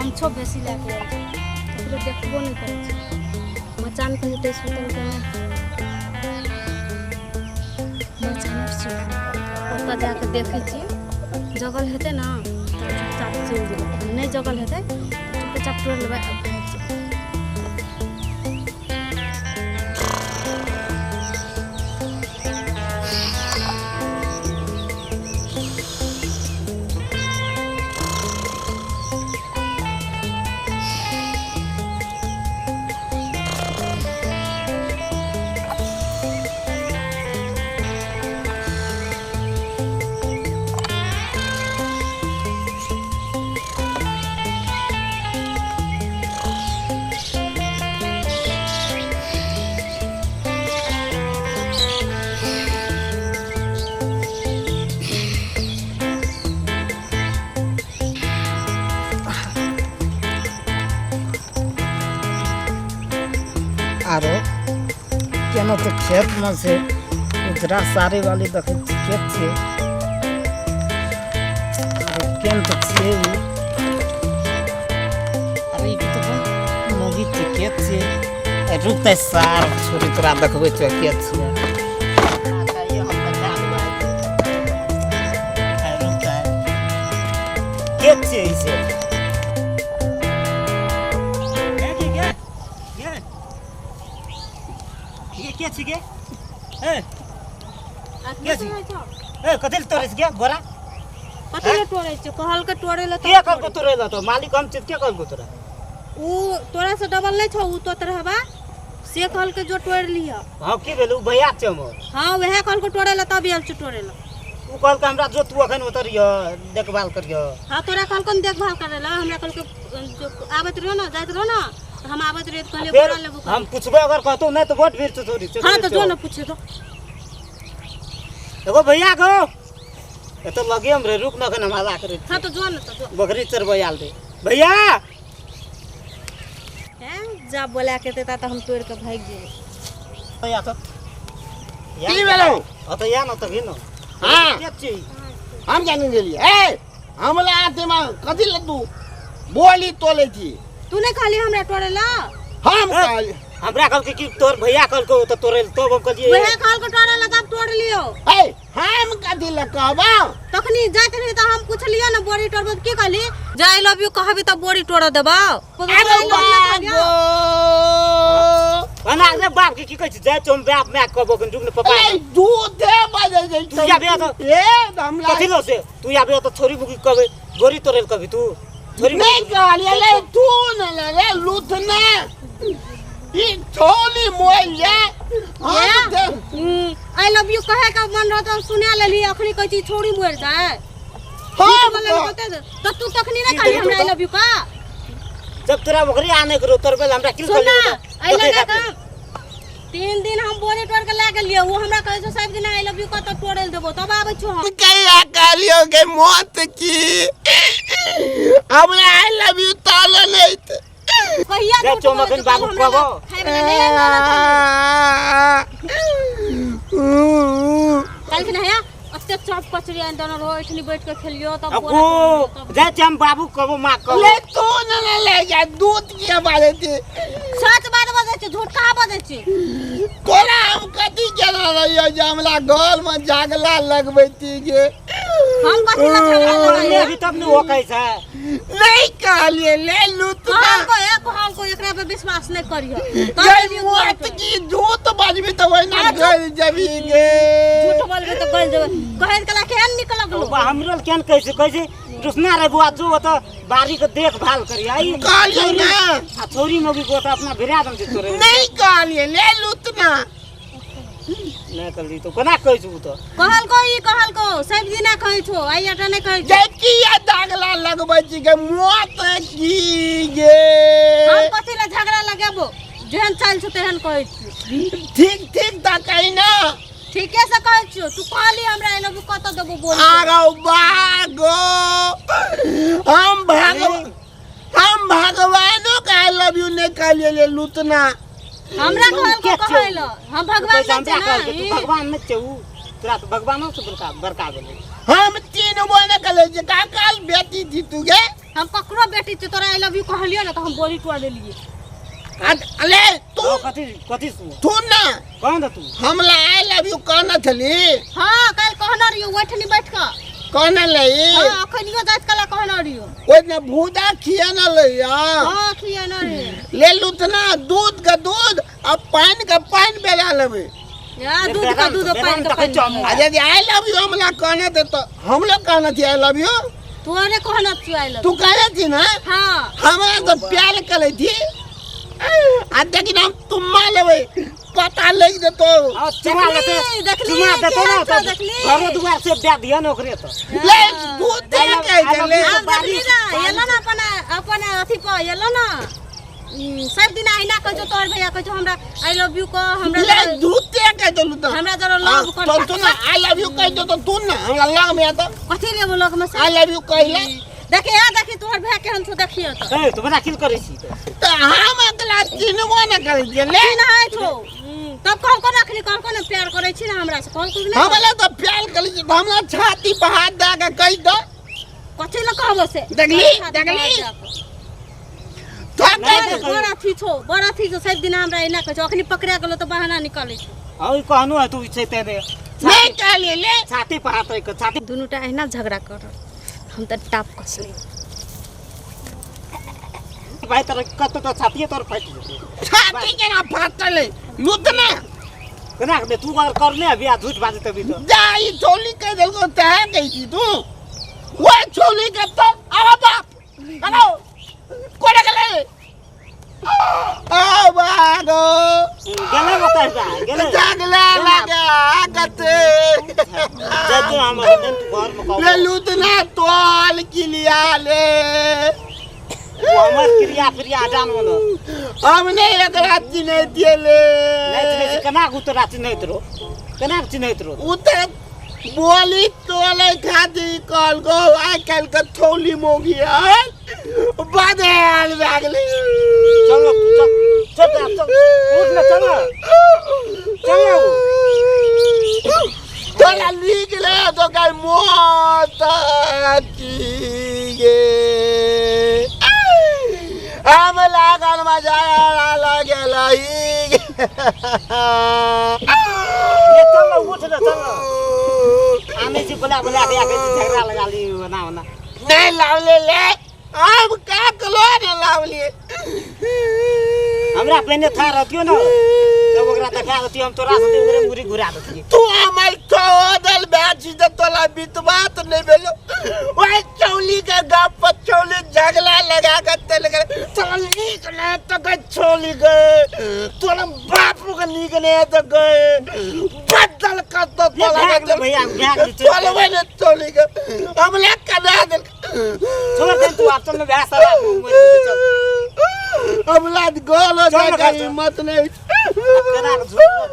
गमछो बेसी लए कऽ आयल छै, ककरो देखबो नहि करै छै। मचान पर हेतै सुतल के नहि? मचान पर सुतल, ओतऽ जा कऽ देखै छियै। जगल हेतै ने तऽ चुपचाप चलि जेबै, नहि जगल हेतै तऽ चुपचाप तोड़ि लेबै आ भागि जेबै। आरो केना तऽ खेतमे छै उजरा साड़ी वाली, देखै छी के छियै? अरे केन तऽ छियै उ? अरे ई तऽ कोन मौगी छियै? के छियै? ए, रुक तऽ सार छोरी, तोरा देखबै छियै के छियै। हम देखा देबै। ए, रुक तऽ, के छियै ई से? के के छी गे? ए, के छी? ए, कथी ले तोड़ै छी गे बोरा? कथी ले तोड़ै छै? कहलकै तोड़ै ले। के कहलको तोड़ै ले? तो मालिक हम छी, के कहलको तोरा? उ तोरा से डबल नहि छौ, उ तो रहबा से कहलकै जो तोड़ि लिह। हाँ, की भेल? उ भैया छै हमर। हाँ, वएह कहलको तोड़ै ले, तब आयल छी तोड़ै ले। उ कहलकै हमरा जो तू अखन उतरिह, देखभाल करिह। हाँ, तोरा कहलको ने देखभाल करै ले? हमरा कहलकै जो आबैत रहो ने, जाइत रहो ने, तऽ हम आबैत रहियै तऽ कहलियै फेर बोरा लेबो। हम पुछबै, अगर कहतौ नहि तऽ बड भीड़ छौ छोरी। हाँ, तऽ जो ने पूछे तो। एगो भैया गो एतऽ लगे हम रे, रुक न, अखन हम हल्ला करै छी। हाँ, तऽ जो ने, तऽ जो। बकरी चरबै आयल रे भैया। हैं, जा बोला के देता तऽ हम तोड़ि कऽ भागि जेबै। भैया तऽ की भेलौ? अतऽ या न तभी न। हाँ। के छी? हम जानी गेलियै। ए, हमरा हाथमे कथी ले तू बोली तोले छी? तू नहि कहली हमरा तोड़े ला? हम कहली? हमरा कहलकै कि तोर भैया कहलको तऽ तोड़े ले, तब हम कहलियै। वएह कहलको तोड़े ला, तब तोड़ लियो। ए, हम कथी ले कहबौ? तखनी जाइत रही तऽ हम पुछलियै ने बोरी तोड़बो? तऽ की कहली? जे I love you कहबी तऽ बोरी तोड़ देबौ। अरे बागो। ओना रे बाप के की कहै छी? जाइ छौ हम बाप माय कहबो कनि, रुक ने पप्पा। अरे दूधे बजै छै। तू आबे तऽ ए हमरा कथी लो से तू आबे तऽ छोरी मुगी कहबै बोरी तोड़े ले कहबी तू छोरी? नहीं कहलियै रे, तू ने ले रे लूथने, ई छोली मोल जे हम I love you कहे के मन रहत तऽ सुना लेली, अखनी कहै छी छोरी मरि जाए। हम बोले तऽ तू तखनी नहि कहली हमरा I love you का? जब तोरा ओकरे आने करो तोर बेल हमरा की सुन ना, कहलियै? एहि लगा कऽ 3 दिन हम बोरी तोड़ के लए गेलियै, ओ हमरा कहै छै सब दिन I love you कह तऽ तोड़े लए देबो, तब आबै छौ हम। कहिया कहलियौ गे मौत की हमरा I love you ताले नहीं थे? कहिया जा झूठ चौ बोलै मखन छै? बाबू काल्हि हमरा कहबो। लग खाय बला नहि आनल रहै। काल्हि हैया ओते चॉप कचरी आनि देने रहो, एठनी बैठ के खेलियो तब बोरा अगो तोड़लियो तब। जाइ छी हम बाबू कहबो, माँ कहबो। ले तू न ले जा, दूध किया बाजै छी? सच बात बजै छी, झूठ कहाँ बजै छी? तोरा हम कथी केना रहियो जे हमरा घर में जागला लगबै छी गे? हम कथी लए झगड़ा पढ़ने लगैया? अभी तब ने वो कहै छै। नहीं कहलिए ले लूत। कहलको ए, कहलको एकरा पे विश्वास नहीं करियो तब गई एलियो बोरी मौत तोड़े। की झूठ बाजबी तऽ ओहिना गल जबी गे। झूठ बोलबे तऽ गल जेबै कहै कला केहन निक लगलो। बा हमरो केहन कहै छै, कहै छै रुसना रे बुआ जो ओतऽ बाड़ी के देखभाल करी आई। कहलियो ना। आ छोरी मौगी को तऽ अपना भिड़ा दम छै तोरे। नहीं कहलिए ले लूत ना। नहि कहली तो कोना कहै छै उ तऽ? कहलको ई, कहलको सब दिना कहै छो, आइ आटा नहि कहै छो। जे किया दागला लगबै छी गे मौत की गे? हम कथी लए झगड़ा लगेबो? जेहन चाल छौ तेहन कहै छियो। ठीक ठीक तऽ कही ना। ठीके से कहै छियो, तू कहली हमरा I love you कतऽ देबो बोल। आगो बागो, हम भाग हम भगवानो के I love you नहीं कहलिए ले लूतना। हमरा कहलको के छियौ? कहै लए हम भगवान कहै छै नहि हमरा छियै कहलकै तू ने। भगवान नहि छै, उ तोरा तऽ भगवानो से बड़का बड़का भेलै। हम 3 गो ने कहलिए जे का काल बेटी थी तू गे। हम ककरो बेटी छी तोरा I love you कहलियो ना तऽ हम बोली टोड़ देलिए। अले तू कथी कथी सु तू ना कौन तू हमला I love you कहना छली। हाँ काल कहना रहियो ओठनी बैठ के कहना लई। हाँ अखनियो जात कला कहना रहियो। ओइ ना भूदा खिया ना लई। हाँ खिया ना रे ले लुतना दूध का दूध आ पानी का पानी बेला लेबे। या दूध का दूध पानी का पानी। आ यदि I love you हमला कहना थे तो हम लोग कहना थी I love you. तोरे कहना थी I love तू कहना थी ना। हाँ हमरा तो प्यार करे थी आ लेकिन हम तुम्मा लेबे पता लग देतो। हां चुमा लेते चुमा देतो ना तो घरो दुआर से दे दिया ना ओकरे तो ले दूध दे के ले हम देखली ना एलो ना अपन अपन अथी पर एलो ना सब दिन आइना कहै छौ तोहर भैया कहै छौ हमरा I love you कह हमरा ले दूध दे के देलु तो हमरा जरा लव कर तो तू ना I love you कह दो तो तू ना हमरा लग में आता कथी लेबो लग में से I love you कहले। देखिए आ देखी तोहर भैया केहन छौ देखिए तो ए तो बड़ा किल करै छी तो हम अगला चिन्हबो ना करै छियै ले चिन्है छौ तब कहल को अखनी कहल को ना प्यार करै छी ना हमरा से कहल को ना हमरा तो प्यार करै छी तो हमरा छाती पर हाथ दऽ के कहि दो कथी लए कहबो से देखली देखली बड़ अथी छौ बड़ अथी छौ सब दिन हमरा एना कहै छौ अखनी पकड़ा गेलो तऽ बहाना निकालै छौ। हां ई कहनु है तू छै ते नहीं कहलिए ले छाती पर हाथ रख छाती दुनूटा एहिना झगड़ा कर हम तऽ टाप कसली भाई तर कत तो छाती तोर फाटि जेतै। छाती केना फाटलै लुतना केना के तू अगर करने अभी आ झूठ बाजत अभी तो जा ई चोली कह देलको तह कहै छी तू वो चोली के तो आवा बाप हेलो कोने गेलै आ बागो गेलै बता गेलै जागला लगा कते जब हम तू घर में ले लुतना तोल किलिया ले हमर क्रिया प्रिया जान मनो हम नहीं एकरा चिन्है दिए ले नहीं चिन्है केना को तोरा चिन्हैत रहो केना चिन्हैत रहो उ तऽ बोली तोले खातिर कहल गो आइ काल्हि के थौली मोगी आयल बदल भए गेलै। चल चल चल चल उठ ना चल चल तोरा नीक ले तो गाय मौत की गे हम लागल मजा लागल चल उठ ना चल आने जी बोला बोला के आके झगड़ा लगा ली ना ना नहीं लावले ले हम का कलो ने लावले हमरा पहिने था रहतियो ना तब ओकरा देखा देतियो हम तोरा से ओकरे मुरी घुरा देतियो। तू हमर चौदल बैच जे तोला बितवा त नहीं भेलो ओए चौली के गप पर चौली झगड़ा लगा के चल गेल तोला नीक नहीं तो गए चौली गए तोला बापू के नीक नहीं तो गए बदल कर तो तोला भैया चलबे ने चौली के हमला कना देल छोड़ दे तू आप चल ना ब्याह सारा चल हमला गोलो जा हिम्मत नहीं केना झूठ